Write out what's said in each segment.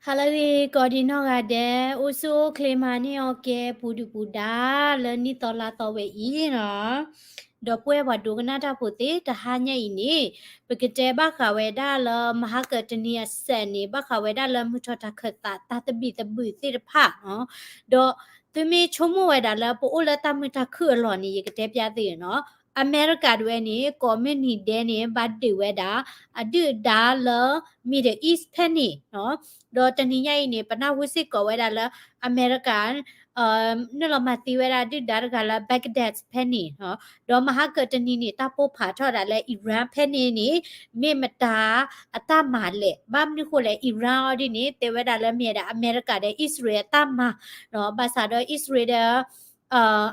ဟါလၢအဂ့ၤ ကိးဒံးနီၢ်ဂၤဒဲး, အိၣ်ဆူၣ်အိၣ်ချ့မၤန့ၢ်အီၤကဲ ပူၤဒုၣ်ပူၤဒါ လၢနံၣ်သီလါသီဝဲအံၤနီၤ, ဒီပုၢ်ဝဲၢ်ပှၤဒိကနၣ်တၢ်ဖိသ့ၣ် တဟါညါအံၤန့ၣ် ပကတဲဘၣ်ဃးဝဲဒၣ်လၢ မဟါကတနံၤအစဲးန့ၣ် ဘၣ်ဃးဝဲဒၣ်လၢမုၢ်ထီၣ်တၢ်ခၢၣ်သး တၢ်သဘံၣ်သဘုၣ်သ့ၣ်တဖၣ်နီၤ, ဒီးသုမ့ၢ်ဆိကမိၣ်ဝဲဒၣ်လၢ ပအိၣ်လၢတၢ်မုာ်တၢ်ခုၣ်အလီၢ်န့ၣ် ယကတဲပျးသုနီၤ, အမဲရကၤတဝဲန့ၣ် ကိးမုၢ်နံၤဒဲးန့ၣ် ဘၣ်ဒုးဝဲဒၣ် အဒုၣ်အဒါလၢ Middle East ဖဲန့ၣ်နီၤ, ဒီးတနံၤညါအံၤန့ၣ် ပနၢ်ဟူစ့ၢ်ကီးဝဲဒၣ်လၢ အမဲရကၤ နုာ်လီၤမၤသံဝဲဒၣ်ဒုၣ်ဒါတဂၤလၢ Baghdad ဖဲန့ၣ်နီၤ, ဒီးမဟါကတနံၤန့ၣ် တၢ်ပိၢ်ဖးထီၣ်ဒၣ်လၢ Iran ဖဲန့ၣ်န့ၣ် မ့ၢ်မတၤအတၢ်မၤလဲၣ်. ဘၣ်မနုၤဃိလဲၣ် Iran အီၤဒ်န့ၣ် တဲဝဲဒၣ်လၢမ့ၢ်ဝဲဒၣ်အမဲရကၤဒီးအံၣ်စရ့လးအတၢ်မၤနီၤ, ဘၣ်ဆၣ်ဒီးအံၣ်စရ့လးဒီး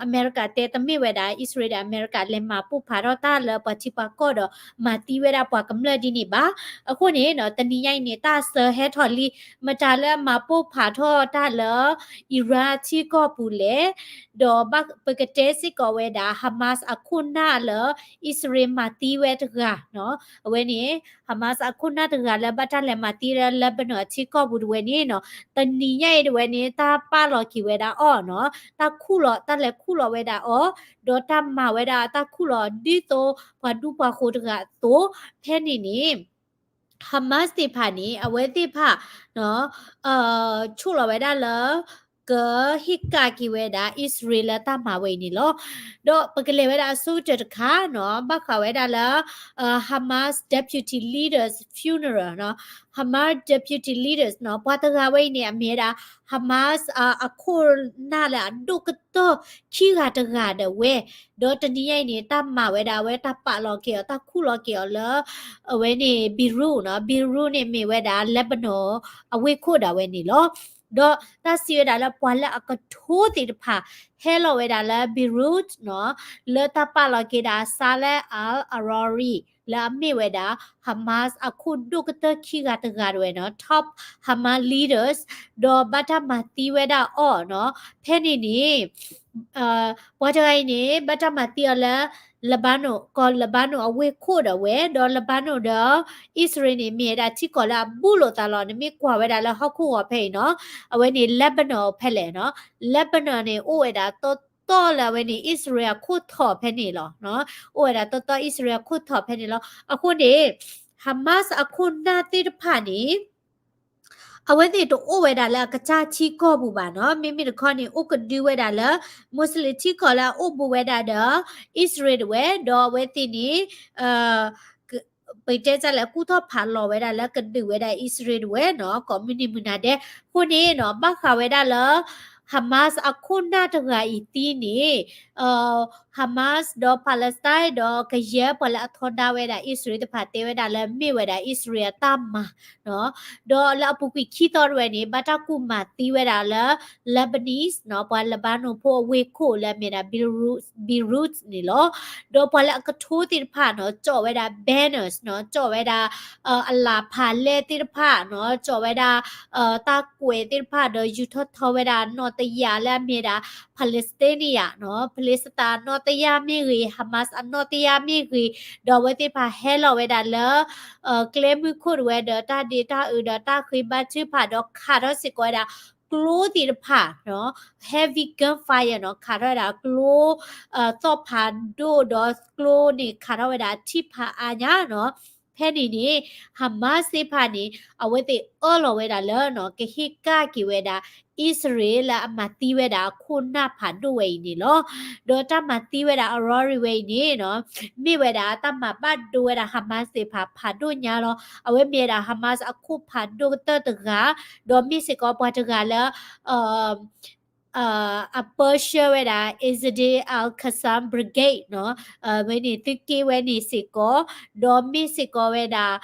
အမဲရကၤတဲတမ့ၢ်ဝဲဒၣ် အံၣ်စရ့လးဒီးအမဲရကၤလဲၤမၤပိၢ်ဖးထီၣ်တၢ်လၢပှၤထံပှၤကီၢ်ဒီး မၤသံဝဲဒၣ်ပှၤကမျၢၢ်ဒ်န့ၣ်ဘၣ်. အဃိန့ၣ်နီၤ တနံၤညါအံၤန့ၣ် တၢ်စၢဟဲထီၣ်လံ မတၤလၢအမၤပိၢ်ဖးထီၣ်တၢ်လၢ Iran အထံကီၢ်ပူၤလဲၣ်, ဒီးဘၣ်ပကတဲစ့ၢ်ကီးဝဲဒၣ် Hamas အခိၣ်နၢ်လၢ အံၣ်စရ့လးမၤသံဝဲတဂၤနီၤ, အဝဲန့ၣ် Hamas အခိၣ်နၢ်တဂၤလၢဘၣ်တၢ်လဲၤမၤသံလၢ Lebanon အထံကီၢ်ပူၤတဝဲန့ၣ်နီၤ, တနံၤညါအံၤတဝဲန့ၣ် တၢ်ပာ်လီၤက့ၤဝဲဒၣ်အီၤနီၤ, တၢ်ခူၣ်လီၤ တၢ်လဲၤခူၣ်လီၤဝဲဒၣ်အီၤ, ဒီးတၢ်မၤဝဲဒၣ်တၢ်ခူၣ်လီၤဒ်သိးပှၤဒူပှၤဃိၤတဂၤအသိး, ဖဲန့ၣ်န့ၣ် Hamas သ့ၣ်တဖၣ်န့ၣ် အဝဲသ့ၣ်တဖၣ် ဆိၣ်လီၤဝဲဒၣ်လၢ ကဟ့ၣ်ကၣ်က့ၤဝဲဒၣ် အံၣ်စရ့လးလၢတၢ်မၤဝဲအံၤန့ၣ်လီၤ. ဒီးပကလဲၤဝဲဒၣ်အဆိကတၢၢ်တခါနီၤ, ဘၣ်ဃးဝဲဒၣ်လၢ Hamas Deputy Leaders Funeral နီၤ, Hamas Deputy Leaders နီၤ, ပှၤတဂၤဝဲအံၤန့ၣ် အမ့ၢ်ဝဲဒၣ် Hamas အခိၣ်နၢ်လၢအဒိၣ်ကတၢၢ်ခံဂၤတဂၤဒၣ်ဝဲ, ဒီးတနံၤညါအံၤန့ၣ် တၢ်မၤဝဲဒၣ်အဝဲ တၢ်ပာ်လီၤက့ၤအီၤ တၢ်ခူၣ်လီၤက့ၤအီၤလၢ အဝဲန့ၣ် Beirut နီၤ, Beirut န့ၣ်မ့ၢ်ဝဲဒၣ် Lebanon အဝ့ၢ်ခိၣ်ဒၣ်ဝဲန့ၣ်လီၤ. ဒီးတၢ်စံးဝဲဒၣ်လၢပှၤလၢအကထိသ့ၣ်တဖၣ် ဟဲလီၤဝဲဒၣ်လၢ Beirut နီၤ, လၢတၢ်ပာ်လီၤက့ၤဒၣ် Saleh al-Arari လၢအမ့ၢ်ဝဲဒၣ် Hamas အခိၣ်ဒိၣ်ကတၢၢ်ခံဂၤတဂၤဒၣ်ဝဲနီၤ, top Hamas leaders, ဒီးဘၣ်တၢ်မၤသံဝဲဒၣ်အီၤနီၤ, ဖဲန့ၣ်န့ၣ် ပှၤတဂၤအံၤန့ၣ် ဘၣ်တၢ်မၤသံအီၤလၢ Lebanon ကီၢ် Lebanon အဝ့ၢ်ခိၣ်ဒၣ်ဝဲ, ဒီး Lebanon ဒီး အံၣ်စရ့လးန့ၣ် မ့ၢ်ဝဲဒၣ်ထံကီၢ်လၢအဘူးလိာ်သးလီၤ. နမ့ၢ်ကွၢ်ဝဲဒၣ်လၢဟီၣ်ခိၣ်ဂီၤဖဲအံၤနီၤ, အဝဲန့ၣ် Lebanon ဖဲလဲၣ်နီၤ, Lebanon န့ၣ် အိၣ်ဝဲဒၣ်တီတီလၢအဝဲန့ၣ် အံၣ်စရ့လးအခိၣ်ထီၣ်ဖဲန့ၣ်လီၤ. အိၣ်ဝဲဒၣ်တီတီအံၣ်စရ့လးအခိၣ်ထီၣ်ဖဲန့ၣ်လီၤ. အဃိန့ၣ် Hamas အခိၣ်နၢ်သ့ၣ်တဖၣ်န့ၣ် အဝဲသ့ၣ်တအိၣ်ဝဲဒၣ်လၢအကစၢ်ထံကီၢ်ပူၤဘၣ်နီၤ, မ့မ့ၢ်တခီန့ၣ် အိၣ်ကဒုဝဲဒၣ်လၢ Muslim ထံကီၢ်လၢအအိၣ်ဘူးဝဲဒၣ်ဒီး အံၣ်စရ့လးဒၣ်ဝဲ, ဒီးအဝဲသ့ၣ်န့ၣ် ပတဲတၢ်လၢကူၣ်ထီၣ်ဖးလီၤဝဲဒၣ်လၢကဒုးဝဲဒၣ်အံၣ်စရ့လးဒၣ်ဝဲနီၤ, ကိးမုၢ်နံၤမုၢ်နၤဒဲး. အဃိန့ၣ်နီၤ ဘၣ်ဃးဝဲဒၣ်လၢ Hamas အခိၣ်နၢ်တဂၤအံၤသံန့ၣ် Hamas ဒီး Palestine ဒီးကယဲၢ်ပှၤလၢအထီဒါဝဲဒၣ်အံၣ်စရ့လးတဖၣ် တဲဝဲဒၣ်လၢမ့ၢ်ဝဲဒၣ်အံၣ်စရ့လးအတၢ်မၤနီၤ, ဒီးလၢအပူၤကွံာ်ခံသီတဝဲန့ၣ် ဘၣ်တၢ်ကူၣ်မၤသံဝဲဒၣ်လၢ Lebanese နီၤ, ပှၤ Lebanon ဖိအဝ့ၢ်ခိၣ်လၢအမ့ၢ်ဒၣ် Beirut, Beirut န့ၣ်လီၤ. ဒီးပှၤလၢအကထိသ့ၣ်တဖၣ်နီၤ ကၠီၣ်ဝဲဒၣ် banners နီၤ, ကၠီၣ်ဝဲဒၣ် အလးဖးလဲၢ်သ့ၣ်တဖၣ်နီၤ, ကၠီၣ်ဝဲဒၣ် တၢ်ကွဲးသ့ၣ်တဖၣ် ဒီးယူၤထီၣ်ထီဝဲဒၣ်နီၣ်တယၢ်လၢအမ့ၢ်ဒၣ် Palestinian နီၤ, Palestine အနီၣ်တယၢ်မ့ၢ်ဂ့ၤ, Hamas အနီၣ်တယၢ်မ့ၢ်ဂ့ၤ, ဒီးအဝဲသ့ၣ်တဖၣ်ဟဲလီၤဝဲဒၣ်လၢ ကျဲမုၢ်ခိၣ်ဒၣ်ဝဲဒီးတၢ်ဒ့တၢ်အုးဒီးတၢ်ဃ့ဘါထုကဖၣ်ဒီးခးထီၣ်စ့ၢ်ကီးဝဲဒၣ် ကျိသ့ၣ်တဖၣ်နီၤ, heavy gunfire နီၤ, ခးထီၣ်ဝဲဒၣ်ကျိ သီၣ်ဖးဒိၣ်ဒီးကျိန့ၣ် ခးထီၣ်ဝဲဒၣ်အထံၣ်ဖးအါညါနီၤ. ဖဲန့ၣ်န့ၣ် Hamas သ့ၣ်တဖၣ်န့ၣ် အဝဲသ့ၣ်အၢၣ်လီၤဝဲဒၣ်လၢနီၤ ကဟ့ၣ်ကၣ်က့ၤဝဲဒၣ် အံၣ်စရ့လးလၢအမၤသံဝဲဒၣ်အခိၣ်နၢ်ဖးဒိၣ်ဝဲအံၤန့ၣ်လီၤ. ဒီးတၢ်မၤသံဝဲဒၣ် Arari ဝဲအံၤန့ၣ်နီၤ မ့ၢ်ဝဲဒၣ်တၢ်မၤဘၣ်ဒိဝဲဒၣ် Hamas သ့ၣ်တဖၣ်ဖးဒိၣ်ညါလီၤ. အဝဲမ့ၢ်ဝဲဒၣ် Hamas အခိၣ်ဖးဒိၣ်ကတၢၢ်တဂၤ, ဒီးမ့ၢ်စ့ၢ်ကီးပှၤတဂၤလၢ အပၢဆှၢဝဲဒၣ် Izzeddin al-Qassam Brigade နီၤ, ဝဲန့ၣ်သုးက့ဝဲန့ၣ်စ့ၢ်ကီး, ဒီးမ့ၢ်စ့ၢ်ကီးဝဲဒၣ်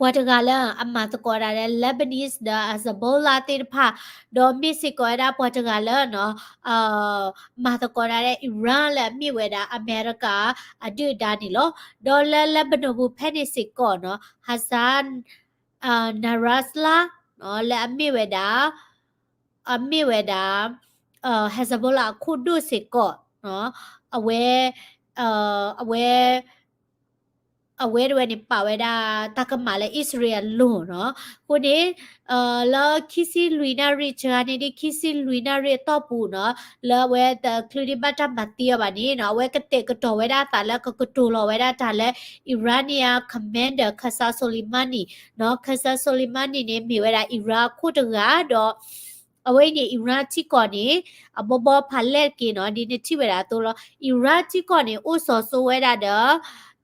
ပှၤတဂၤလၢအမၤသကိးဒၣ်လၢ Lebanese ဒီး Hezbollah သ့ၣ်တဖၣ်, ဒီးမ့ၢ်စ့ၢ်ကီးဝဲဒၣ်ပှၤတဂၤလၢ မၤသကိးဒၣ်လၢ Iran လၢအမ့ၢ်ဝဲဒၣ် America အဒုၣ်အဒါန့ၣ်လီၤ. ဒီးလၢ Lebanon ပူၤဖဲန့ၣ်စ့ၢ်ကီးနီၤ Hassan Nasrallah လၢအမ့ၢ်ဝဲဒၣ် အမ့ၢ်ဝဲဒၣ် Hezbollah အခိၣ်ဒိၣ်စ့ၢ်ကီး, အဝဲ အဝဲ အဝဲတဝဲန့ၣ် ပာ်ဝဲဒၣ်တၢ်ကမၣ်လၢအံၣ်စရ့လးအလိၤနီၤ. အဃိန့ၣ် လၢခံဆံလွံၢ်နၣ်ရံၣ် စှၤန့ၢ်ဒံးခံဆံလွံၢ်နၣ်ရံၣ်အတီၢ်ပူၤနီၤ, လၢအဝဲတချုးဒံးဘၣ်တၢ်မၤသံအီၤဘၣ်န့ၣ်နီၤ, အဝဲကတဲာ်ကတီၤဝဲဒၣ်အသးလၢကကတိၤလီၤဝဲဒၣ်တၢ်လၢ Iranian commander Qasem Soleimani နီၤ. Qasem Soleimani န့ၣ် မ့ၢ်ဝဲဒၣ် Iran အခိၣ်တဂၤဒီး အဝဲအံၤန့ၣ် Iran ထံကီၢ်န့ၣ် အဘီဘီဖးလဲၢ်တက့ၢ်နီၤ, ဒ်နထံၣ်ဝဲဒၣ်အသိးလီၤ. Iran ထံကီၢ်န့ၣ် အိၣ်စီၤစိဝဲဒၣ်ဒီး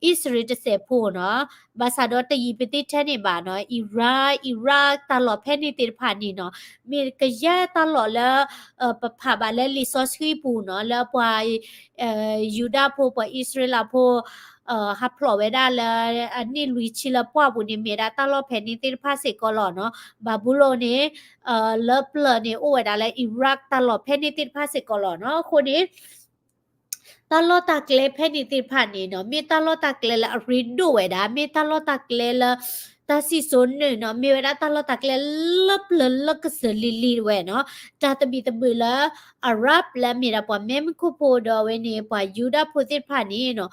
အံၣ်စရ့လးတစဲးဖိနီၤ. ဘၣ်ဆၣ်ဒီးတယံာ်ပသ့ၣ်ထဲန့ၣ်ဘၣ်နီၤ, Iran, Iraq တၢ်လီၢ်ဖဲန့ၣ်သ့ၣ်တဖၣ်န့ၣ်နီၤ, မ့ၢ်ကယဲၢ်တၢ်လီၢ်လၢ ပဖးဘၣ်လၢလံာ်စီဆှံပူၤနီၤ, လၢပှၤ ယူဒၤဖိ ပှၤအံၣ်စရ့လးဖိ ဟးဖျိးဝဲဒၣ်လၢအနံၣ်လွံၢ်ဆံလၢပှၢ်ပူၤန့ၣ် မ့ၢ်ဒၣ်တၢ်လီၢ်ဖဲန့ၣ်သ့ၣ်တဖၣ်စ့ၢ်ကီးလီၤနီၤ. ဘၤဘူလိၣ်န့ၣ် လၢပျၢၤန့ၣ် အိၣ်ဝဲဒၣ်လၢ Iraq တၢ်လီၢ်ဖဲန့ၣ်သ့ၣ်တဖၣ်စ့ၢ်ကီးလီၤနီၤ. အဃိန့ၣ် တၢ်လီၢ်တၢ်ကျဲဖဲန့ၣ်သ့ၣ်တဖၣ်န့ၣ်နီၤ, မ့ၢ်တၢ်လီၢ်တၢ်ကျဲလၢအရ့ဒိၣ်ဝဲဒၣ်, မ့ၢ်တၢ်လီၢ်တၢ်ကျဲလၢ တၢ်စံၣ်စိၤနုာ်နီၤ, မ့ၢ်ဝဲဒၣ်တၢ်လီၢ်တၢ်ကျဲလၢပျၢၤလၢကစၢၤလံၤလံၤတဝဲနီၤ. တၢ်သဘံၣ်သဘုၣ်လၢ Arab လၢအမ့ၢ်ဒၣ်ပှၤမဲာ်မုၢ်ခိၣ်ဖိဒီးအဝဲန့ၣ် ပှၤယူဒၤဖိသ့ၣ်တဖၣ်န့ၣ်နီၤ,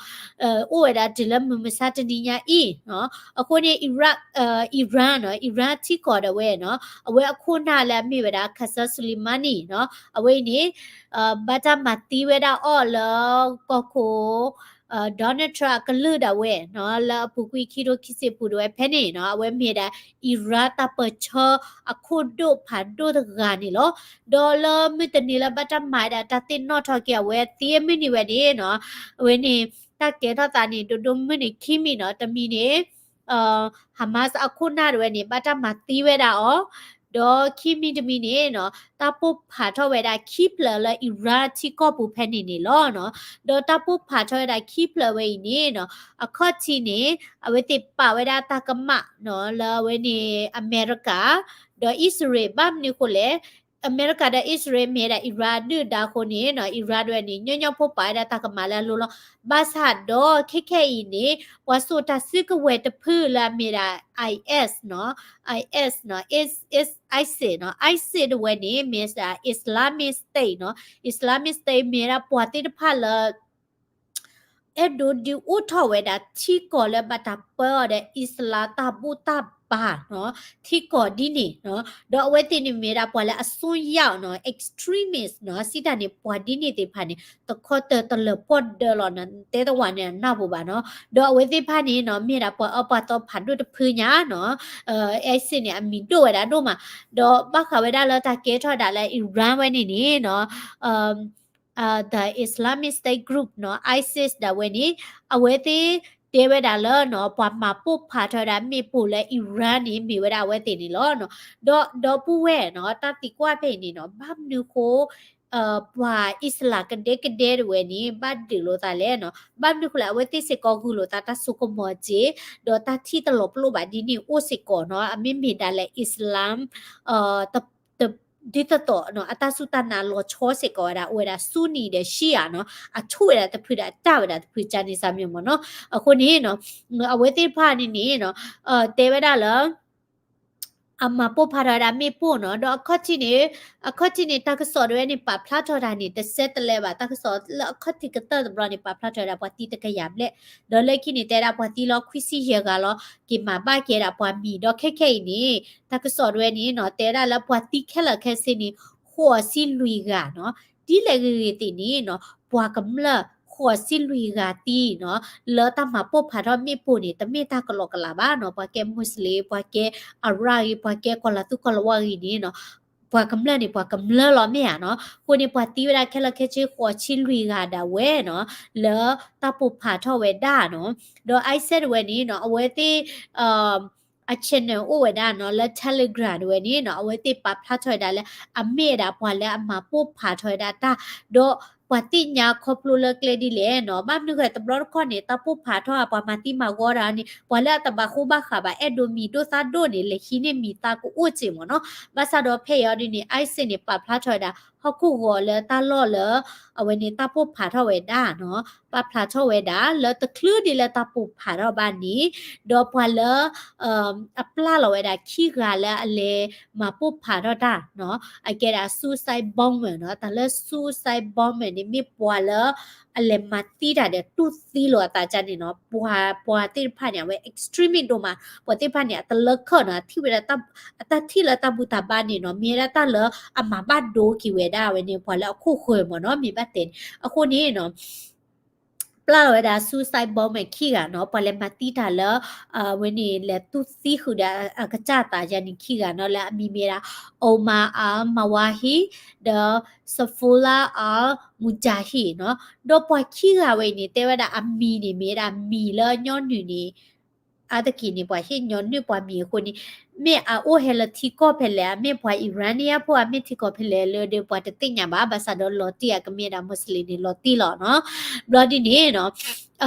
အိၣ်ဝဲဒၣ်တုၤလၢမုၢ်မဆါတနံၤညါအံၤနီၤ. အဃိန့ၣ် Iraq, Iran နီၤ, Iran ထံကီၢ်ဒၣ်ဝဲနီၤ, အဝဲအခိၣ်နၢ်လၢအမ့ၢ်ဝဲဒၣ် Qasem Soleimani နီၤ, အဝဲအံၤန့ၣ် ဘၣ်တၢ်မၤသံဝဲဒၣ်အီၤလၢကီၢ်ခိၣ် Donald Trump အကလုၢ်ဒၣ်ဝဲနီၤ, လၢအပူၤကွံာ်ခံထိခံဆံပူၤဒၣ်ဝဲဖဲန့ၣ်နီၤ, အဝဲမ့ၢ်ဒၣ် Iran တၢ်ပၢၢ်ဆၢအခိၣ်ဒိၣ်ဖးဒိၣ်တဂၤန့ၣ်လီၤ. ဒီးလၢမုၢ်တနံၤလၢဘၣ်တၢ်မၤဝဲဒၣ်တၢ်သ့ၣ်နီၣ်ထီၣ်က့ၤအဝဲသ့အမုၢ်နံၤဝဲန့ၣ်နီၤ, အဝဲန့ၣ် တၢ်ကဲထီၣ်သးန့ၣ် ဒိၣ်ဒိၣ်မုၢ်နံၤခံမံၤနီၤ, တမံၤန့ၣ် Hamas အခိၣ်နၢ်ဒၣ်ဝဲန့ၣ် ဘၣ်တၢ်မၤသံဝဲဒၣ်အီၤ, ဒီးခံမံၤတမံၤန့ၣ်နီၤ, တၢ်ပိၢ်ဖးထီၣ်ဝဲဒၣ်ခံဖျၢၣ်လၢ Iran ထံကီၢ်ပူၤဖဲန့ၣ်န့ၣ်လီၤနီၤ. ဒီးတၢ်ပိၢ်ဖးထီၣ်ဝဲဒၣ်ခံဖျၢၣ်ဝဲအံၤန့ၣ်နီၤ, အခီၣ်ထံးန့ၣ် အဝဲသ့ၣ်ပာ်ဝဲဒၣ်တၢ်ကမၣ်နီၤ, လၢအဝဲန့ၣ် အမဲရကၤ ဒီးအံၣ်စရ့လး, ဘၣ်မနုၤအဃိလဲၣ်, အမဲရကၤဒီးအံၣ်စရ့လးမ့ၢ်ဝဲဒၣ် Iran အဒုၣ်အဒါအဃိန့ၣ်နီၤ, Iran ဒၣ်ဝဲန့ၣ် ညီညီဖိပာ်ဝဲဒၣ်တၢ်ကမၣ်လၢအလိၤလီၤ. ဘၣ်ဆၣ်ဒီးခဲခဲအံၤန့ၣ် ပှၤစိာ်တၢ်စုကဝဲၤတဖုလၢအမ့ၢ်ဒၣ် IS နီၤ, IS နီၤ, is, is, ISIS နီၤ, ISIS ဒၣ်ဝဲန့ၣ် မ့ၢ်ဒၣ် Islamic State နီၤ, Islamic State မ့ၢ်ဝဲဒၣ်ပှၤသ့ၣ်တဖၣ်လၢ အဲၣ်ဒိးဒုးအိၣ်ထီၣ်ဝဲဒၣ်ထံကီၢ်လၢဘၣ်တၢ်ပၢအီၤဒီး Islam တၢ်ဘူၣ်တၢ်ဘါနီၤ, ထံကီၢ်ဒ်န့ၣ်နီၤ, ဒီးအဝဲသ့ၣ်န့ၣ်မ့ၢ်ဝဲဒၣ်ပှၤလၢအစွန်းရောက်နီၤ, extremist နီၤ, စံးတၢ်န့ၣ် ပှၤဒ်န့ၣ်သ့ၣ်တဖၣ်န့ၣ် တခီတၢၢ်တလၢၤပီၢ်ဒၢလီၤနီၤ, တဲတဝၤန့ၣ်အနၢ်ပူၤဘၣ်နီၤ, ဒီးအဝဲသ့ၣ်တဖၣ်န့ၣ်နီၤ မ့ၢ်ဒၣ်ပှၤအၢပှၤသီဖးဒိၣ်တဖုညါနီၤ, ISIS န့ၣ် အမံၤဒိၣ်ဝဲဒၣ်ဒိၣ်မး, ဒီးဘၣ်ဃးဝဲဒၣ်လၢတၢ်ကဲထီၣ်ဒၣ်လၢ Iran ဝဲန့ၣ်န့ၣ်နီၤ the Islamic State Group နီၤ, ISIS ဒၣ်ဝဲန့ၣ် အဝဲသ့ၣ်တဲဝဲဒၣ်လၢနီၤ ပှၤမၤပိၢ်ဖးထီၣ်ဝဲဒၣ်မ့ၣ်ပိၢ်လၢ Iran န့ၣ် မ့ၢ်ဝဲဒၣ်အဝဲသ့ၣ်န့ၣ်လီၤ. ဒီးဒီပုၢ်ဝဲၢ်နီၤ တၢ်သံကွၢ်ဖဲအံၤန့ၣ်နီၤ ဘၣ်မနုၤဃိ ပှၤအံၣ်စလးကဒဲကဒဲတဝဲန့ၣ် ဘၣ်ဒုးလိာ်သးလဲၣ်နီၤ, ဘၣ်မနုၤဃိလဲၣ် အဝဲသ့ၣ်စ့ၢ်ကီးဂုာ်လိာ်သးတၢ်စိကမီၤစ့ၢ်, ဒီးတၢ်ထံၣ်တလီၤပလိာ်ဘၣ်ဒ်န့ၣ်အိၣ်စ့ၢ်ကီးနီၤ, အမ့မ့ၢ်ဒၣ်လဲၣ် Islam ဒ်သိးသိးနီၤ အတၢ်စူၢ်တၢ်နာ်လီၤဆီစ့ၢ်ကီးဝဲဒၣ် အိၣ်ဝဲဒၣ် Sunni ဒီး Shia နီၤ, အဆိၣ်ဝဲဒၣ်တဖုဒီး အတၢ်ဝဲဒၣ်တဖု ကန့ၣ်စၢ်မ့ၢ်မ့ၢ်နီၤ, အဃိန့ၣ်နီၤ အဝဲသ့ၣ်တဖၣ်န့ၣ်န့ၣ်နီၤ တဲဝဲဒၣ်လၢ အမၤပိၢ်ဖးထီၣ်ဝဲဒၣ်မ့ၣ်ပိၢ်နီၤ, ဒီးအခီၣ်ထံးန့ၣ် အခီၣ်ထံးန့ၣ် တၢ်ကစီၣ်ဒၣ်ဝဲန့ၣ် ပာ်ဖျါထီၣ်တၢ်န့ၣ် တဆဲတလဲဘၣ်, တၢ်ကစီၣ်လၢအခီၣ်ထံးကတၢၢ်တဘျီန့ၣ် ပာ်ဖျါထီၣ်ဝဲဒၣ်ပှၤသံတကယၤဘျဲၣ်, ဒီးလၢခံန့ၣ် တဲဒၣ်ပှၤသံလီၤခွံဆံယဲၢ်ဂၤလီၤ, က့ၤမၤဘၣ်က့ၤဒၣ်ပှၤမံၤ, ဒီးခဲခဲအံၤန့ၣ် တၢ်ကစီၣ်ဒၣ်ဝဲန့ၣ်နီၤ တဲဝဲဒၣ်လၢပှၤသံခဲလၢာ်ခဲဆ့န့ၣ် ဃိးဆံလွံၢ်ဂၤနီၤ, ဒ်လဲၣ်ဂ့ၤဂ့ၤသ့ၣ်န့ၣ်နီၤ ပှၤကမျၢၢ်ဃိးဆံလွံၢ်ဂၤသံနီၤ, လၢတၢ်မၤပိၢ်ဖးထီၣ်မ့ၣ်ပိၢ်န့ၣ် တမ့ၢ်တၢ်ကလီကလးဘၣ်နီၤ, ပှၤကဲ Muslim ပှၤကဲ Arab ဂ့ၤ ပှၤကဲကီၤလၤသူကီၤလၤဝါဂ့ၤန့ၣ်နီၤ ပှၤကမျၢၢ်န့ၣ် ပှၤကမျၢၢ်လီၤမ့ၢ်ဧါနီၤ, အဃိန့ၣ် ပှၤသံဝဲဒၣ်ခဲလၢာ်ခဲဆ့ဃိးဆံလွံၢ်ဂၤဒၣ်ဝဲနီၤ, လၢတၢ်ပိၢ်ဖးထီၣ်ဝဲဒၣ်နီၤ, ဒီး ISIS ဒၣ်ဝဲန့ၣ်နီၤ အဝဲသ့ၣ် အ channel အိၣ်ဝဲဒၣ်နီၤ လၢ Telegram ဒၣ်ဝဲန့ၣ်နီၤ အဝဲသ့ၣ်ပာ်ဖျါထီၣ်ဝဲဒၣ်လၢ အမ့ၢ်ဝဲဒၣ်ပှၤလၢအမၤပိၢ်ဖးထီၣ်ဝဲဒၣ်တၢ်, ဒီးပှၤသ့ၣ်ညါခီဖျိလၢကျဲဒ်လဲၣ်နီၤ, ဘၣ်မနုၤဃိတဘျီတခီၣ်န့ၣ် တၢ်ပိၢ်ဖးထီၣ် ပှၤမၤသံမၤဂီၤတၢ်န့ၣ် ပှၤလၢအတဘၣ်ဃူဘၣ်ဃးဘၣ် အဲၣ်ဒိးမံၤဒိၣ်သၣ်ဒိၣ်န့ၣ် လဲၤဟံးန့ၢ်မံၤသၣ်ကအိၣ်စ့ၢ်မ့ၢ်နီၤ, ဘၣ်ဆၣ်ဒီးဖဲအံၤအီၤဒ်န့ၣ် ISIS န့ၣ် ပာ်ဖျါထီၣ်ဝဲဒၣ် ဟီၣ်ခိၣ်ဂီၤလၢတၢ်လီၢ်လၢ အဝဲန့ၣ်တၢ်ပိၢ်ဖးထီၣ်ဝဲဒၣ်နီၤ, ပာ်ဖျါထီၣ်ဝဲဒၣ်လၢတချုးဒ်လၢတၢ်ပိၢ်ဖးထီၣ်ဘၣ်န့ၣ်, ဒီးပှၤလၢ အပျၢ်လီၤဝဲဒၣ်ခံဂၤလၢအလဲၤမၤပိၢ်ဖးထီၣ်တၢ်နီၤ, အကဲဒၣ် suicide bomber နီၤ, တၢ်လၢ suicide bomber န့ၣ် မ့ၢ်ပှၤလၢ အလဲၤမၤသံတၢ်ဒီးတူၢ်သံလိာ်အသးကန့ၣ်နီၤ, ပှၤ ပှၤသ့ၣ်တဖၣ်န့ၣ် အဝဲ extremist ဒိၣ်မး, ပှၤသ့ၣ်တဖၣ်န့ၣ် အတလၢခၢၣ်နီၤ, ထံၣ်ဝဲဒၣ် အတၢ်ထံၣ်လၢတၢ်ဘူၣ်တၢ်ဘါန့ၣ်နီၤ, မ့ၢ်ဝဲဒၣ်တၢ်လၢအမၤဘၣ်ဒိက့ၤဝဲဒၣ်ဝဲန့ၣ် ပှၤလၢအခိၣ်ဃၢၤမ့ၢ်နီၤ, မ့ၢ်ဘၣ်တဲန့ၣ် အဃိန့ၣ်နီၤ ပျၢ်လီၤဝဲဒၣ် suicide bomber ခံဂၤနီၤ, ပှၤလဲၤမၤသံတၢ်လၢ အဝဲန့ၣ် လဲၤတူၢ်သံဃုာ်ဒီးအကစၢ်သးယၤန့ၣ်ခံဂၤနီၤ, လၢအမံၤမ့ၢ်ဒၣ် Omar al-Muwahhid ဒီး Saifullah al-Mujahid နီၤ, ဒီးပှၤခံဂၤဝဲအံၤန့ၣ် တဲဝဲဒၣ်အမံၤန့ၣ် မ့ၢ်ဝဲဒၣ်မံၤလၢညီနုၢ်န့ၣ် အါတက့ၢ်န့ၣ် ပှၤဟ့ၣ်ညီနုၢ်ပှၤမံၤအဃိန့ၣ် မ့ၢ်အအိၣ်ဟဲလၢထံကီၢ်ဖဲလဲၣ်, အမ့ၢ်ပှၤ Iranian ဖိ အမ့ၢ်ထံကီၢ်ဖဲလဲၣ်လၢဒီး ပှၤတသ့ၣ်ညါဘၣ်, ဘၣ်ဆၣ်ဒီးလီၤတံၢ်အကမ့ၢ်ဒၣ် Muslim န့ၣ် လီၤတံၢ်လီၤနီၤ. ဘျီဒ်န့ၣ်နီၤ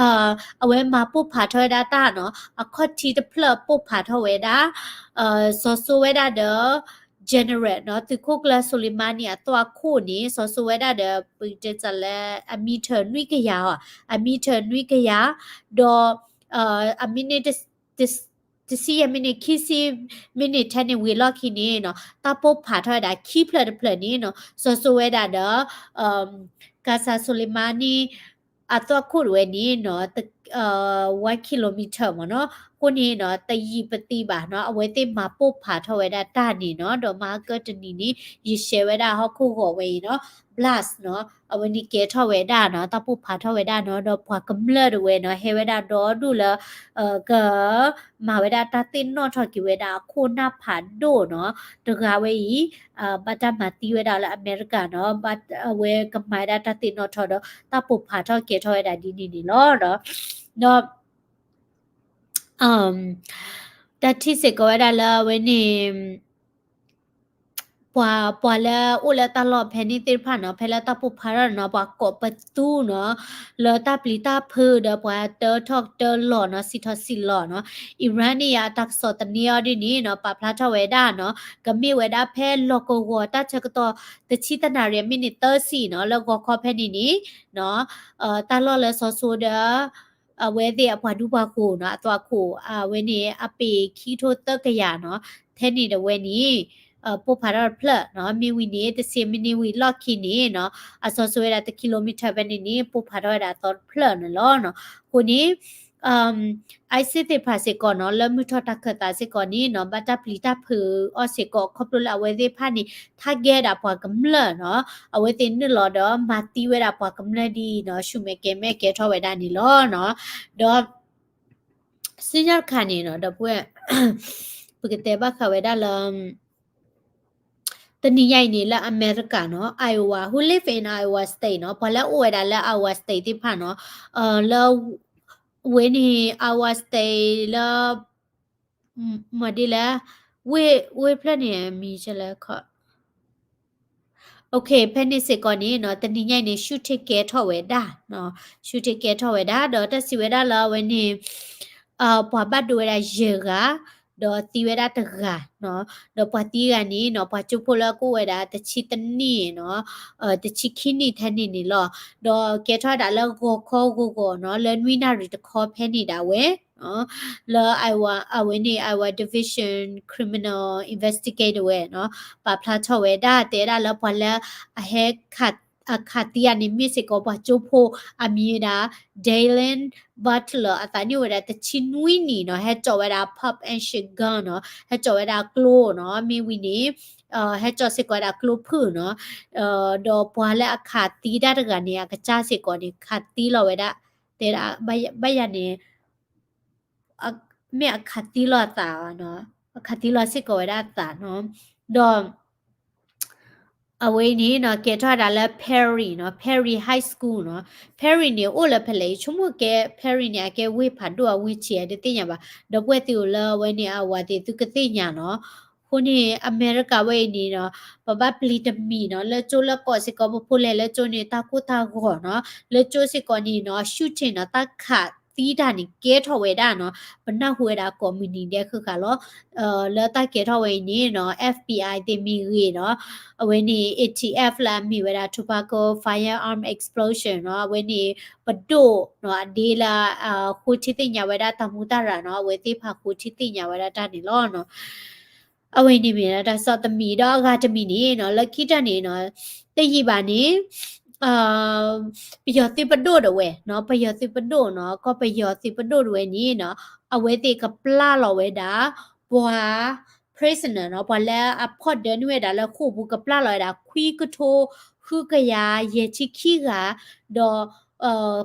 အဝဲမၤပိၢ်ဖးထီၣ်ဝဲဒၣ်တၢ်နီၤ, အခီၣ်ထံးတဖျၢၣ်ပိၢ်ဖးထီၣ်ဝဲဒၣ် စီၤစိဝဲဒၣ်ဒီး general နီၤ, သုးခိၣ်ကျၢၢ် Soleimani အသွၣ်ခိၣ်န့ၣ် စီၤစိဝဲဒၣ်ဒီး ပတဲလၢ အမံထၢၣ်နွံကယၤအီၤ, အမံထၢၣ်နွံကယၤ, ဒီး အမံးနံး တဆံယဲၢ်မံးနံး ခံဆံမံးနံး ထဲန့ၣ်ဝံၤလီၢ်ခံန့ၣ်နီၤ, တၢ်ပိၢ်ဖးထီၣ်ဝဲဒၣ်ခံဖျၢၣ်တဖျၢၣ်န့ၣ်နီၤ, စီၤစိဝဲဒၣ်ဒီး Qasem Soleimani အသွၣ်ခိၣ်တဝဲန့ၣ်နီၤ one kilometer မ့ၢ်နီၤ, အဃိန့ၣ်နီၤ တယံာ်ပသံဘၣ်နီၤ, အဝဲသ့ၣ်မၤပိၢ်ဖးထီၣ်ဝဲဒၣ်တၢ်န့ၣ်နီၤ, ဒီးမဟါကတနံၤန့ၣ် ယရှဲဝဲဒၣ်ဟီၣ်ခိၣ်ဂီၤဝဲအံၤနီၤ blast နီၤ, အဝဲန့ၣ်ကဲထီၣ်ဝဲဒၣ်နီၤ, တၢ်ပိၢ်ဖးထီၣ်ဝဲဒၣ်နီၤ, ဒီးပှၤကမျၢၢ်တဝဲနီၤ ဟဲဝဲဒၣ်ဒီဒူၣ်လၢ က မၤဝဲဒၣ်တၢ်သ့ၣ်နီၣ်ထီၣ်က့ၤဝဲဒၣ်အခိၣ်နၢ်ဖးဒိၣ်နီၤ, တဂၤဝဲအံၤ ဘၣ်တၢ်မၤသံဝဲဒၣ်လၢအမဲရကၤနီၤ, အဝဲကမၤဝဲဒၣ်တၢ်သ့ၣ်နီၣ်ထီၣ်ဒီး တၢ်ပိၢ်ဖးထီၣ်ကဲထီၣ်ဝဲဒၣ်ဒ်န့ၣ်န့ၣ်လီၤ. ဒီး တၢ်ထံၣ်စ့ၢ်ကီးဝဲဒၣ်လၢအဝဲန့ၣ် ပှၤ ပှၤလၢအိၣ်လၢတၢ်လီၢ်ဖဲန့ၣ်သ့ၣ်တဖၣ်နီၤ, ဖဲလၢတၢ်ပိၢ်ဖးထီၣ်နီၤ, ပှၤကိးပသူနီၤ, လၢတၢ်ပျံၤတၢ်ဖုးဒီးပှၤတၢထီၣ်တၢလီၤနီၤ, စံးထီၣ်စံးလီၤနီၤ, Iran န့ၣ်ယတၢ်ကစီၣ်သန့အီၤဒ်န့ၣ်နီၤ, ပာ်ဖျါထီၣ်ဝဲဒၣ်နီၤ, ကမ့ၢ်ဝဲဒၣ်ဖဲလီၢ်ကဝီၤတၢ်ဆၢကတီၢ် တဆံတနၣ်ရံၣ် မံးနံးသၢဆံနီၤ, လၢဂီၤခီဖဲန့ၣ်န့ၣ် တၢ်လီၢ်လၢစီၤစိဒီး အဝဲသ့ၣ်အပှၤဒူပှၤယိၤနီၤ, အသွၣ်ခိၣ် အဝဲန့ၣ် အပ့ၤခံကထိသၢကယၤနီၤ, ထဲန့ၣ်တဝဲန့ၣ် ပိၢ်ဖးထီၣ်တဖျၢၣ်နီၤ, မ့ၢ်ဝံၤန့ၣ် တဆံမံးနံးဝံၤလီၢ်ခံန့ၣ်နီၤ, အစီၤစိဝဲဒၣ် တ kilometer ဖဲန့ၣ်န့ၣ် ပိၢ်ဖးထီၣ်ဝဲဒၣ်အသီတဖျၢၣ်န့ၣ်လီၤ. အဃိန့ၣ် ISIS သ့ၣ်တဖၣ်စ့ၢ်ကီးနီၤ, လၢမုၢ်ထီၣ်တၢ်ခၢၣ်သးစ့ၢ်ကီးန့ၣ်နီၤ, ဘၣ်တၢ်ပျံၤတၢ်ဖုးအီၤစ့ၢ်ကီး ခီဖျိလၢအဝဲသ့ၣ်တဖၣ်န့ၣ် target ဒၣ်ပှၤကမျၢၢ်နီၤ, အဝဲသ့ၣ်နုာ်လီၤဒီးမၤသံဝဲဒၣ်ပှၤကမျၢၢ်ဒ်အံၤနီၤ, ဆူၣ်မဲာ်ကဲၤမဲာ်ကဲထီၣ်ဝဲဒၣ်န့ၣ်လီၤ. ဒီး စံၣ်ညီၣ်တခါန့ၣ်နီၤ, ဒီပုၢ်ဝဲၢ် ပကတဲဘၣ်ဃးဝဲဒၣ်လၢ တနံၤညါအံၤန့ၣ် လၢအမဲရကၤနီၤ, Iowa, who live in Iowa State နီၤ, ပှၤလၢအအိၣ်ဝဲဒၣ်လၢ Iowa State သ့ၣ်တဖၣ်နီၤ, လၢ ဝဲန့ၣ် Iowa State လၢ မ့ၢ်ဒ်လဲၣ်, ဝ့ၢ်ဖျၢၣ်န့ၣ် မံၤလဲၣ်ခီ ဖဲန့ၣ်စ့ၢ်ကီးန့ၣ်နီၤ, တနံၤညါအံၤန့ၣ် shooting ကဲထီၣ်ဝဲဒၣ်, shooting ကဲထီၣ်ဝဲဒၣ်, ဒီးတၢ်စံးဝဲဒၣ်လၢအဝဲန့ၣ် ပှၤဘၣ်ဒိဝဲဒၣ်ယဲၢ်ဂၤ, ဒီးသံဝဲဒၣ်တဂၤနီၤ, ဒီးပှၤသံဂၤန့ၣ်နီၤ, ပှၤကၠိဖိလၢအကအိၣ်ဝဲဒၣ်တဆံတနံၣ်နီၤ, တဆံခံနံၣ်ထဲန့ၣ်န့ၣ်လီၤ. ဒီးကဲထီၣ်ဝဲဒၣ်လၢဂီၤခီဂီၤဂီၤနီၤ, လၢနွံနၣ်ရံၣ်တခီဖဲန့ၣ်ဒၣ်ဝဲ လၢ Iowa အဝဲန့ၣ် Iowa Division Criminal Investigator ဝဲနီၤ, ပာ်ဖျါထီၣ်ဝဲဒၣ် တဲဝဲဒၣ်လၢပှၤလၢအဟဲ အခးသံဂၤန့ၣ် မ့ၢ်စ့ၢ်ကီးပှၤကၠိဖိအမံၤဝဲဒၣ် Dalen Butler အသးနံၣ်အိၣ်ဝဲဒၣ်တဆံနွံနံၣ်နီၤ, ဟဲစိာ်ဝဲဒၣ် pump action gun နီၤ, ဟဲစိာ်ဝဲဒၣ်ကျိနီၤ, မ့ၢ်ဝံၤန့ၣ် ဟဲစိာ်စ့ၢ်ကီးဝဲဒၣ်ကျိဖုၣ်နီၤ, ဒီးပှၤလၢအခးသံတၢ်တဂၤန့ၣ် အကစၢ်စ့ၢ်ကီးန့ၣ် ခးသံလီၤဝဲဒၣ်, တဲဒၣ် ဘၣ်ယၤန့ၣ် မ့ၢ်အခးသံလီၤအသးနီၤ, အခးသံလီၤစ့ၢ်ကီးဝဲဒၣ်အသးနီၤ, ဒီး အဝဲအံၤန့ၣ်နီၤ ကဲထီၣ်ဝဲဒၣ်လၢ Perry နီၤ, Perry High School နီၤ, Perry န့ၣ် အိၣ်လၢဖဲလဲၣ်, ယဆိကမိၣ်ကဲ Perry န့ၣ် အကဲဝ့ၢ်ဖးဒိၣ်အဝ့ၢ်ဆံးဧါ တသ့ၣ်ညါဘၣ်, ဒီပုၢ်ဝဲၢ်သ့ၣ်အိၣ်လၢအဝဲန့ၣ် အဝၤသ့ၣ်သုကသ့ၣ်ညါနီၤ, အဃိန့ၣ် အမဲရကၤဝဲအံၤန့ၣ်နီၤ ပဘၣ်ပျံၤတမံၤနီၤ, လၢကၠိလၢကီးစ့ၢ်ကီး ပဖိလဲၤလၢကၠိန့ၣ် တၢ်ကိၢ်တၢ်ဂီၤနီၤ, လၢကၠိစ့ၢ်ကီးန့ၣ်နီၤ shooting နီၤ တၢ်ခးသံတၢ်န့ၣ် ကဲထီၣ်ဝဲဒၣ်နီၤ, ပနၢ်ဟူဝဲဒၣ်ကိးမုၢ်နံၤဒဲးဃုာ်ဃာ်လီၤ. လၢတၢ်ကဲထီၣ်ဝဲအံၤန့ၣ်နီၤ FBI သ့ၣ်မ့ၢ်ဂ့ၤနီၤ, အဝဲန့ၣ် A T F လၢအမ့ၢ်ဝဲဒၣ် Tobacco Firearm Explosion နီၤ, အဝဲန့ၣ် ပဒိၣ်နီၤ အဒ့လၢ ဃိထံသ့ၣ်ညါဝဲဒၣ်တၢ်မူတၢ်ရၢ်နီၤ, အဝဲသ့ၣ်တဖၣ်ဃိထံသ့ၣ်ညါဝဲဒၣ်တၢ်န့ၣ်လီၤ. အဝဲန့ၣ်မ့ၢ်ဒၣ်တၢ်ကစီၣ်တမံၤ, ဒီးအဂၤတမံၤန့ၣ်နီၤ လၢခံတၢ်န့ၣ်နီၤ တယံာ်ဘၣ်န့ၣ် ပယီၤသုးပဒိၣ်တဝဲနီၤ, ပယီၤသုးပဒိၣ်နီၤ, ကီၢ်ပယီၤသုးပဒိၣ်တဝဲန့ၣ်နီၤ, အဝဲသ့ၣ်ကပျၢ်လီၤဝဲဒၣ် ပှၤ prisoner နီၤ, ပှၤလၢအဖီၣ်ဒၢန့ၢ်ဝဲဒၣ်လၢဃိာ်ပူၤ ကပျၢ်လီၤဝဲဒၣ် ခွံကထိဃုကယၤယဲၢ်ဆံခံဂၤ, ဒီး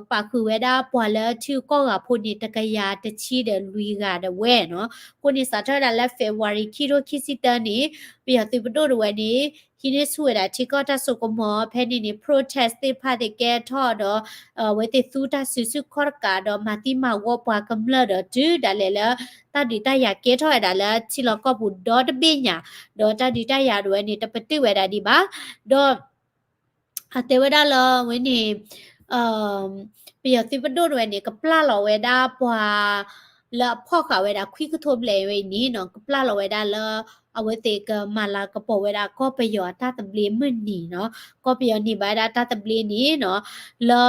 ပာ်ဃုာ်ဝဲဒၣ်ပှၤလၢထံဂုၤကီၢ်ဂၤဖိန့ၣ် တကယၤတဆံဒီးလွံၢ်ဂၤဒၣ်ဝဲနီၤ. အဃိန့ၣ် စးထီၣ်ဝဲဒၣ်လၢ February ခံထိခံဆံတၢန့ၣ် ပယီၤသုးပဒိၣ်တဝဲန့ၣ် ဟံးန့ၢ်ဆူၣ်ဝဲဒၣ်ထံကီၢ်တၢ်စိကမီၤဖဲန့ၣ်န့ၣ် protest သ့ၣ်တဖၣ်သ့ၣ်ကဲထီၣ်ဒီး အဝဲသ့ၣ်သူတၢ်စုဆူၣ်ခီၣ်တကးဒီး မၤသံမၤဝီပှၤကမျၢၢ်ဒီးတုၤဒၣ်လဲာ်လၢ တၢ်ဒုးတၢ်ယၤကဲထီၣ်ဝဲဒၣ်လၢထံလီၢ်ကီၢ်ပူၤဒီတဘ့ၣ်ညါ, ဒီးတၢ်ဒုးတၢ်ယၤတဝဲန့ၣ် တပတုာ်ဝဲဒၣ်ဒံးဘၣ်, ဒီး အတဲဝဲဒၣ်လၢအဝဲန့ၣ် ပယီၤသုးပဒိၣ်တဝဲန့ၣ် ကပျၢ်လီၤဝဲဒၣ်ပှၤ လၢအဖီၣ်ဃာ်ဝဲဒၣ် ခွံကထိဘျဲၣ်ဝဲအံၤန့ၣ်နီၤ, ကပျၢ်လီၤဝဲဒၣ်လၢ အဝဲသ့ၣ်ကမၤလၤကပီၤဝဲဒၣ်ကီၢ်ပယီၤအတၢ်သဘျ့မုၢ်နံၤနီၤ, ကီၢ်ပယီၤန့ၢ်ဘၣ်ဝဲဒၣ်တၢ်သဘျ့န့ၣ်နီၤ, လၢ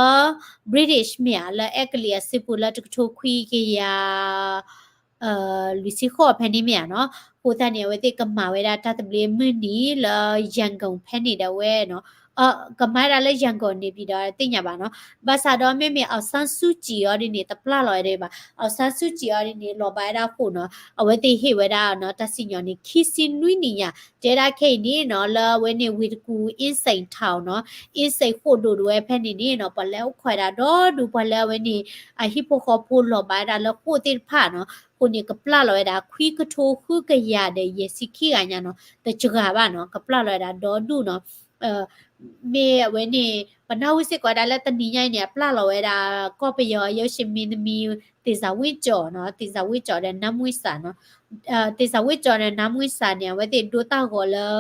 British မ့ၢ်ဧါ, လၢအဲကလံးအစုပူၤလၢတကထိခွံကယၤ လွံၢ်ဆံဃိးဖဲန့ၣ်မ့ၢ်ဧါနီၤ, အဃိသတးန့ၣ် အဝဲသ့ၣ်ကမၤဝဲဒၣ်တၢ်သဘျ့မုၢ်နံၤလၢ Yangon ဖဲန့ၣ်ဒၣ်ဝဲနီၤ, ကမၤဝဲဒၣ်လၢ Yangon န့ၣ် ပဒီးသ့ၣ်ညါဘၣ်နီၤ, ဘၣ်ဆၣ်ဒီးမ့မ့ၢ် အောင်ဆန်းစုကြည် အီၤဒ်န့ၣ် တပျၢ်လီၤဝဲဒၣ်ဘၣ်, အောင်ဆန်းစုကြည် အီၤဒ်န့ၣ် လီၤဘၣ်ဝဲဒၣ်ဃိာ်နီၤ, အဝဲသ့ၣ်ဟ့ၣ်ဝဲဒၣ်နီၤ တၢ်စံၣ်ညီၣ်န့ၣ် ခံဆံနွံနံၣ်ညါ, တဲဒၣ်ခဲအံၤန့ၣ်နီၤ လၢအဝဲန့ၣ်ဝ့ၢ်တကူၣ် အင်းစိန်ထောင်နီၤ, အင်းစိန်ဃိာ်ဒိၣ်တဝဲဖဲန့ၣ်န့ၣ်နီၤ, ပှၤလၢအိၣ်ခိးဝဲဒၣ်ဒီဒူၣ် ပှၤလၢအဝဲန့ၣ် အဟံၣ်ဖိဃီဖိလီၤဘၣ်ဝဲဒၣ်လၢဃိာ်သ့ၣ်တဖၣ်နီၤ, အဃိန့ၣ် ကပျၢ်လီၤဝဲဒၣ်ခွံကထိဃုကယၤဒီးယဲၢ်ဆံခံဂၤညါနီၤ, တစှၤဘၣ်နီၤ, ကပျၢ်လီၤဝဲဒၣ်ဒီဒူၣ်နီၤ မ့ၢ်အဝဲန့ၣ် ပနၢ်ဟူစ့ၢ်ကီးဝဲဒၣ်လၢတနံၤညါအံၤန့ၣ် အပျၢ်လီၤဝဲဒၣ် ကီၢ်ပယီၤ ရုပ်ရှင်မင်းသမီး သီတာဝင်းကျော်နီၤ, သီတာဝင်းကျော်ဒီး နန်းမွေးစံနီၤ, သီတာဝင်းကျော်ဒီး နန်းမွေးစံန့ၣ် အဝဲသ့ၣ်ဒိတၢ်ဂီၤလၢ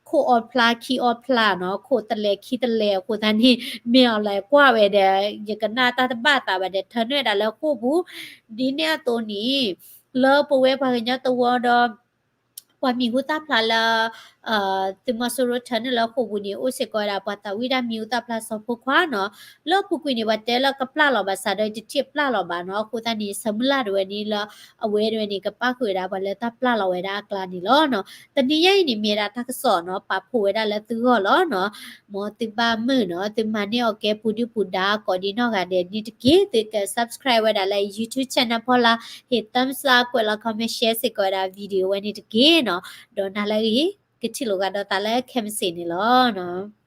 ခိၣ်အီဖျါခံအီဖျါနီၤ, ခိၣ်တလဲခံတလဲ အဃိသတးန့ၣ် မ့ၢ်အီၤလဲၤကွၢ်ဝဲဒီး ယကနၣ်တၢ်တဘၣ်သးဘၣ်ဒီး ထၢနုာ်ဝဲဒၣ်လၢဃိာ်ပူၤ, ဒ်န့ၣ်အသိးန့ၣ် လၢပဝဲပှၤကညီတဝၢဒီး ပှၤမံၤဟူသၣ်ဖျါလၢ သုးမီၤစိရိၤထၢနုာ်လၢဃိာ်ပူၤန့ၣ် အိၣ်စ့ၢ်ကီးဝဲဒၣ်ပှၤသးဝံၣ်တၢ်မံၤဟူသၣ်ဖျါစီၤဖိခွါနီၤ, လၢအပူၤကွံာ်န့ၣ် ပှၤတဲလၢကပျၢ်လီၤဘၣ်ဆၣ်ဒီး ယတထံၣ်ပျၢ်လီၤဘၣ်နီၤ, အဃိသတးန့ၣ် ဆၢမုၢ်လၢ်တဝဲန့ၣ်လၢ အဝဲတဝဲန့ၣ် ကပၣ်ဃုာ်ဝဲဒၣ်ပှၤလၢတၢ်ပျၢ်လီၤဝဲဒၣ်အကျါန့ၣ်လီၤနီၤ. တနံၤညါအံၤန့ၣ် မ့ၢ်ဝဲဒၣ်တၢ်ကစီၣ်နီၤ, ပာ်ဖှိၣ်ဝဲဒၣ်လၢသုဂီၢ်လီၤနီၤ. မ်သုဘၣ်မုာ်နီၤ, သုမၤန့ၢ်အီၤကဲပူၤဒုၣ်ပူၤဒါကိးဒံနီၢ်ဂၤဒဲးန့ၣ်တက့ၢ်. သုက subscribe ဝဲဒၣ်လၢ YouTube channel ဖီလာ်, ဟ့ၣ် thumbs up ကွဲးလီၤ comment share စ့ၢ်ကီးဝဲဒၣ် video ဝဲန့ၣ်တက့ၢ်နီၤ. ဒီးနၤလၢအဂ့ၤ, ကထံၣ်လိာ်ကဒီးသးလၢခဲမုၢ်ဆ့ၣ်န့ၣ်လီၤနီၤ.